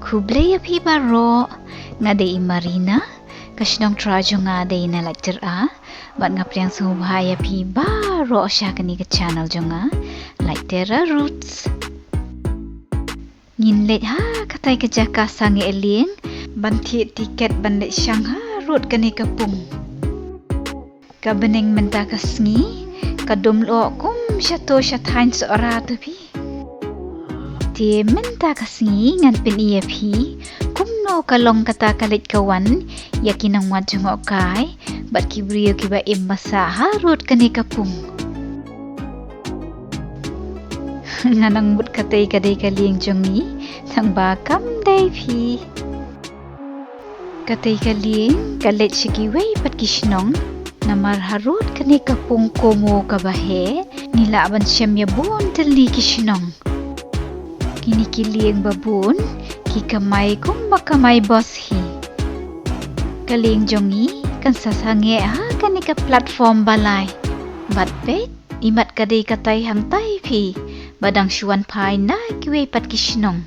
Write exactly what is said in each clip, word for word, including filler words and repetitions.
Khublei ïa phi baroh, nga dei i Marina, ka shnong Trai jong nga dei na Laityra, bad nga pdiang sngewbha ïa phi baroh sha kane ka channel jong nga, Laityra Roots. Ngin leit ha katai ka jaka sangeh lieng, ban thied tiket ban leit shong harud kane ka pung. Ka bneng mynta ka sngi ka dum lyoh kum shato sha thaiñ Sohra te phi. Te mynta ka sngi ngan pyni ïa phi kumno ka long kata ka leit ka wan ïa ki nongwan jngohkai bad ki briew kiba im ba sah harud kane ka pung. Nga nang mut katei ka dei ka lieng jong ngi, tang ba kam dei phi. Katei ka lieng ka leit sha kiwei pat ki shnong, namar harud kane ka pung Komo kaba heh ngi lah ban shem ïa bun tylli ki shnong. Kine ki lieng ba bun ki kamai kumba kamai bos hi. Ka lieng jong ngi kan sa sangeh ha kane ka platform ba lai. Bad peit, imat ka dei katai hangtai phi ba dang shu wan phai na kiwei pat ki shnong.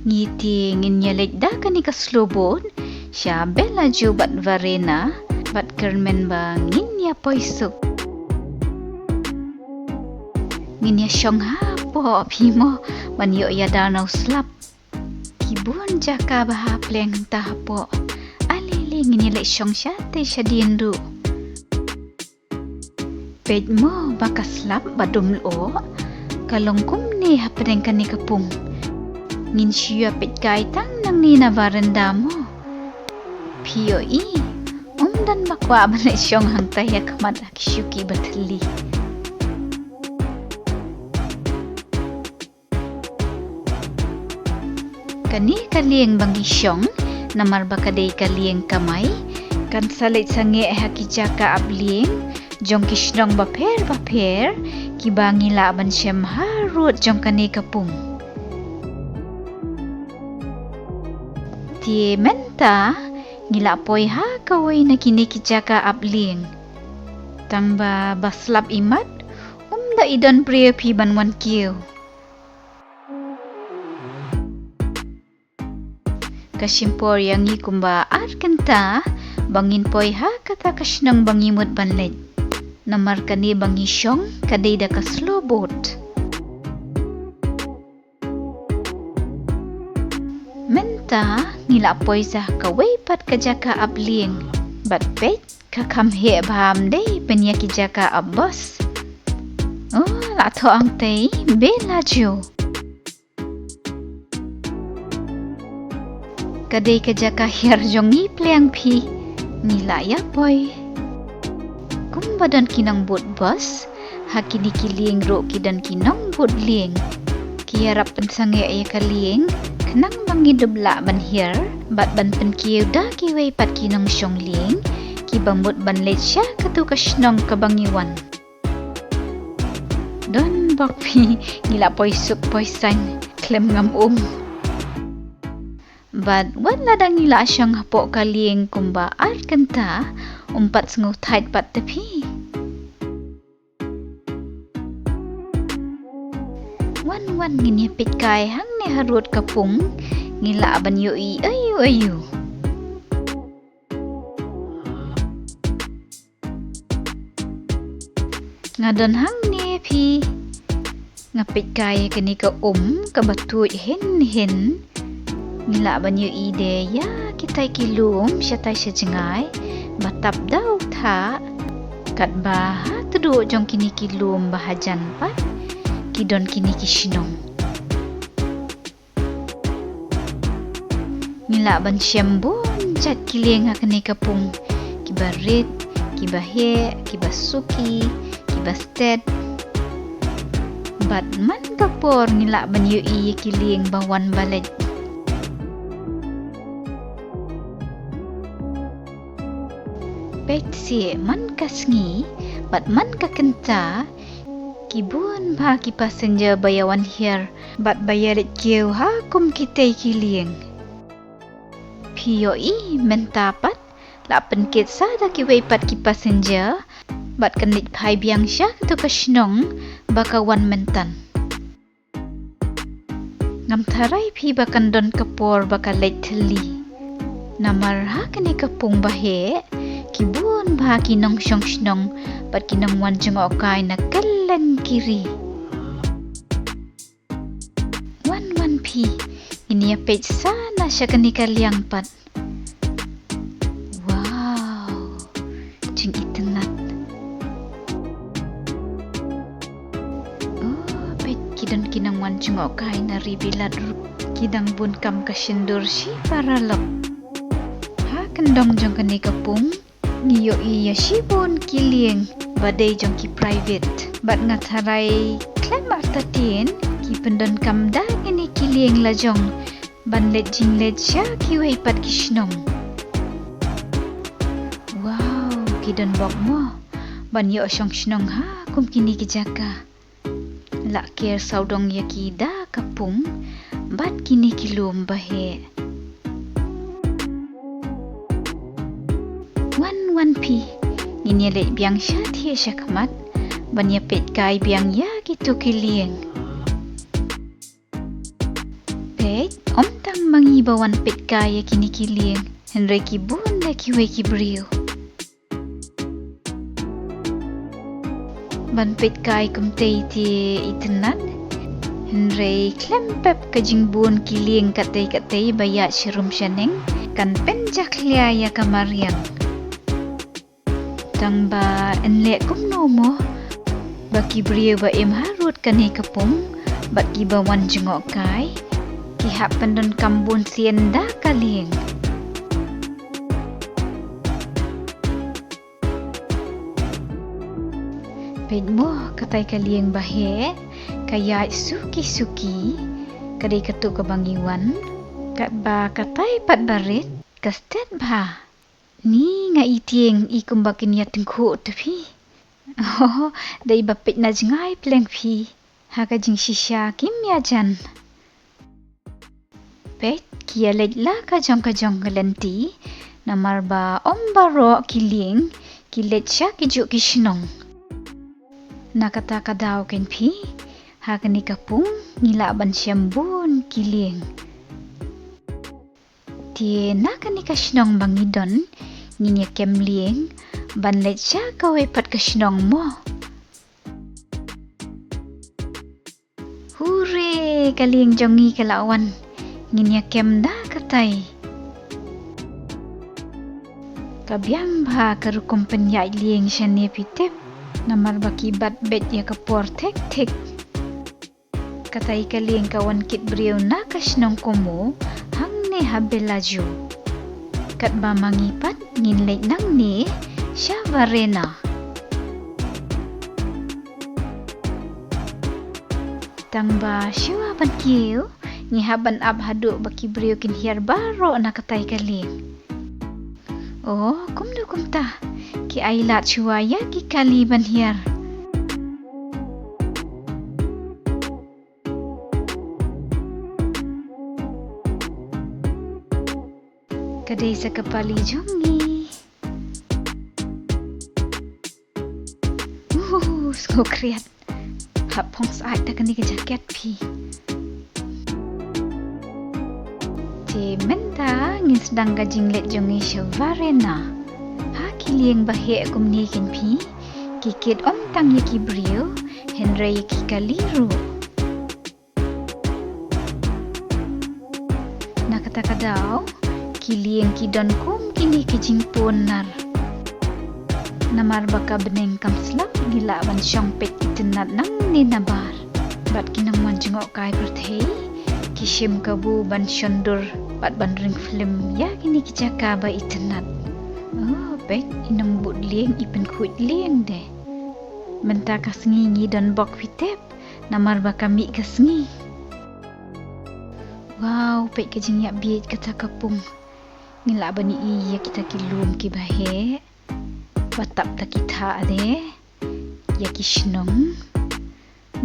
Ngi te ngin ïa leit da kane ka slow boat sha Bellagio bad Varena, bad kyrmen ba ngin ïa poi suk. Ngin ïa shong hapoh phi mo, ban ïoh ïa dar na u slap. Ki bun jaka ba ha pleng hangta hapoh. Ale le ngin ïa leit shong shatei shadien ruh. Peit mo ba ka slap ba dum lyoh ka long kumne hapdeng kane ka pung. Ngin shu ïa peitkai tang nangne na veranda mo. Phi ïohi, ym don ba kwah ban leit shong hangtai ha khmat ha ki shuki ba thylli. Kane ka lieng ba ngi shong, namar ba ka dei ka lieng kamai, kan sa leit sangeh ha ki jaka ap lieng jong ki shnong bapher bapher kiba ngi lah ban shem harud jong kane ka pung. Te mynta ngi lah poi ha kawei na kine ki jaka ap lieng. Tang ba ba slap imat, ym da i don briew phi ban wan kiew. Ka shim por ïa ngi kumba ar kynta ba ngin poi ha kata ka shnong ba ngi mut ban leit. Namar kane ba ngi shong ka dei da ka slow boat. Mynta ngi lah poi sha kawei pat ka jaka ap lieng. Bad peit, ka kham heh bha, ym dei pynïa ki jaka ap bos. Oh, lah thoh hangtei Bellagio. Ka dei ka jaka hiar jong ngi pliang phi. Ngi lah ïa poi. Kumba don ki nongbud bos, ha kine ki lieng ruh ki don ki nongbud lieng. Ki ïarap pynsangeh ïa ka lieng khnang ba ngi dup lah ban hiar bad ban pynkiew da kiwei pat ki nongshong lieng kiba mut ban leit sha katu ka shnong kaba ngi wan. Don bok phi, ngi lah poi suk poi saiñ khlem ngam um. Bad wat lada ngi lah shong hapoh ka lieng kumba ar kynta, ym pat sngewthait pat te phi. Wan wan ngin ïa peitkai hangne harud ka pung, ngi lah ban ïohi aïu aïu. Nga don hangne phi. Nga peitkai ïa kane ka um kaba tuid hin hin. Ngi lah ban ïohi de ïa kitai ki lum shatai sha jngai ba tap da u thah. Katba ha tduh jong kine ki lum ba hajan pat ki don kine ki shnong. Ngi lah ban shem bun jait ki lieng ha kane ka pung, kiba rit, kiba heh, kiba suki, kiba stet. Bad man ka por ngi lah ban ïohi ïa ki lieng ba wan ba leit. Peit seh, man ka sngi bad man ka kynta, ki bun bha ki passenger ba ïa wan hiar bad ba ïa leit kiew ha kum kitei ki lieng. Phi ïohi mynta pat la pynkit sa da kiwei pat ki passenger bad kan leit phai biang sha katu ka shnong ba ka wan mynta. Ngam tharai phi ba kan don ka por ba ka leit thylli. Namar ha kane ka pung ba heh, ki bun bha ki nongshong shnong bad ki nongwan jngohkai na kylleng ki ri. Wan wan phi, ngin ïa peit sa na sha kane ka liang pat. Wow, jingitynnad. Oh, peit ki don ki nongwan jngohkai na ri bilat ruh. Ki dang bun kam ka shyndur shi paralok. Ha kyndong jong kane ka pung, ngi ïohi ïa shibun ki lieng ba dei jong ki private. Bad nga tharai khlem artatien, ki pyndonkam da kine ki lieng la jong ban leit jingleit sha kiwei pat ki shnong. Wow, ki don bok mo ban ïoh shong shnong ha kum kine ki jaka. La ker sawdong ïa ki da ka pung bad kine ki lum ba heh. Wan wan phi, ngin ïa leit biang sha thiah sha khmat ban ïa peit kai biang ïa kito ki lieng. Peit, ym tang ma ngi ba wan peit kai ïa kine ki lieng, hynrei ki bun de kiwei ki briew. Ban peit kai kumtei te itynnad, hynrei khlem pep ka jingbun ki lieng katei katei ba ïaid sharum shaneng kan pynjakhlia ïa ka mariang. Tang ba yn leh kumno mo ba ki briew ba im harud kane ka pung bad kiba wan jngohkai ki hap pyndonkam bun sien da ka lieng. Peit mo katai ka lieng ba heh, ka ïaid suki suki, ka dei katto kaba ngi wan, katba katai pat barit ka stet bha. Ni nga i tieng i kumba kin ïa tyngkhuh te phi. Oh, dei ba peit na jngai pleng phi. Ha ka jingshisha kim ïa jan. Peit, ki ïa leit la ka jong ka jong ka lynti, namar ba ym baroh ki lieng ki leit sha kijuh ki shnong. Na kata ka daw kein phi, ha kane ka pung ngi lah ban shem bun ki lieng. Te na kane ka shnong ba ngi don, ngin ïa kem lieng ban leit sha kawei pat ka shnong mo. Hure, ka lieng jong ngi ka la wan. Ngin ïa kem da katai. Ka biang bha ka rukom pynïaid lieng shane phi tip. Namar ba ki bat beit ïa ka por thik thik. Katai ka lieng ka wan kit briew na ka shnong Kumo hangne ha Bellagio. Katba ma ngi pat ngin leit nangne sha Varena. Tang ba shuwa ban kiew ngi hap ban ap haduh ba ki briew kin hiar baroh na katai ka lieng. Oh, kumno kumta. Ki ai lad shuwa ïa ki kali ban hiar. Ka dei sa ka pali jong ngi. Uhu, sngewkhriat. Hap phong syaid da kane ka jaket phi. Te mynta ngin sdang ka jingleit jong ngi sha Varena. Ha ki lieng ba heh kumne kein phi, ki kit ym tang ïa ki briew, hynrei ïa ki kali ruh. Na kata ka daw, ki lieng ki don kum kine ki jingpun nar. Namar ba ka bneng kam slap, ngi lah ban shong peit itynnad nangne nabar. Bad ki nongwan jngohkai pyrthei ki shim kabu ban shon dur bad ban ring film ïa kine ki jaka ba itynnad. Oh, peit, i nongbud lieng i pynkhuid lieng de. Mynta ka sngi ngi don bok phi tip. Namar ba ka mih ka sngi. Wow, peit ka jingïap bieit kata ka pung. Ngi lah ban ïohi ïa kita ki lum kiba heh. Ba tap da ki thah de. Ïa ki shnong.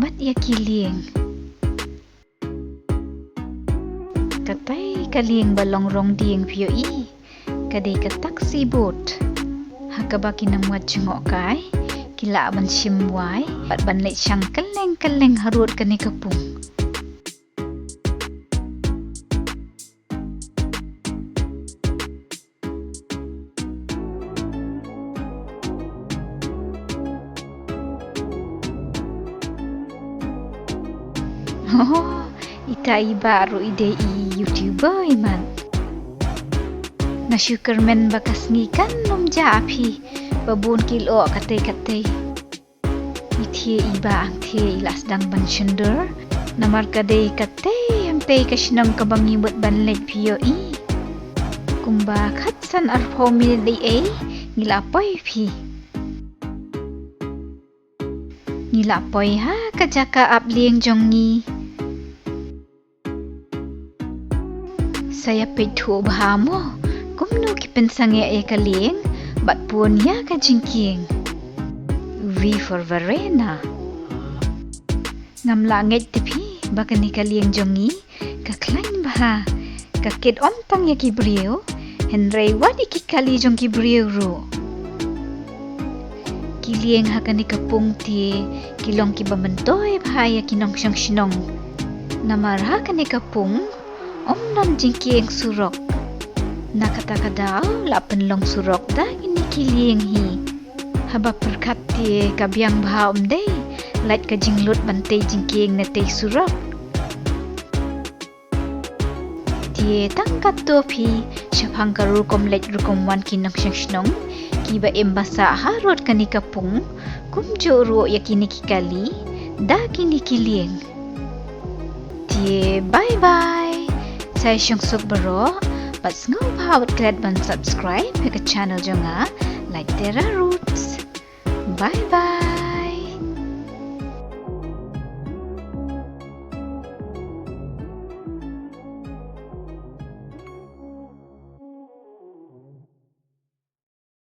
Bad ïa ki lieng. Katai ka lieng ba long rong dieng phi ïohi. Ka dei ka taxi boat. Ha kaba ki nongwad jngohkai ki lah ban shim wai bad ban leit shang kylleng kylleng harud kane ka pung. Oh, ita i bah ruh i dei i YouTuber i mat. Nga shu kyrmen ba ka sngi kan ym jah phi ba bun ki lyoh katei katei. I thie i bah hangthie i la sdang ban shyndur namar ka dei katei hangtei ka shnong kaba ngi mut ban leit phi ïohi. Kumba khatsan arphew minit dei ei ngi la poi phi. Ngi la poi ha ka jaka ap lieng jong ngi. Sa ïa peit thuh bha mo kumno ki pynsangeh ïa ka lieng bad pun ïa ka jingkieng. V for Verena. Ngam lah ngeit te phi ba kane ka lieng jong ngi ka khlaiñ bha, ka kit ym tang ïa ki briew hynrei wat ïa ki kali jong ki briew ruh. Ki lieng ha kane ka pung te ki long kiba myntoi bha ïa ki nongshong shnong. Namar ha kane ka pung ym don jingkieng surok. Na kata ka daw la pynlong surok da kine ki lieng hi. Haba pyrkhat te ka biang bha ym dei, lait ka jinglut ban tei jingkieng na tei surok. Te tang katto phi, shaphang ka rukom leit rukom wan ki nongshong shnong kiba im ba sah harud kane ka pung, kumjuh ruh ïa kine ki kali da kine ki lieng. Te bye bye. Sa ïa shong suk baroh bad sngewbha wat klet ban subscribe ïa ka channel jong nga, Laitera Roots. Bye bye.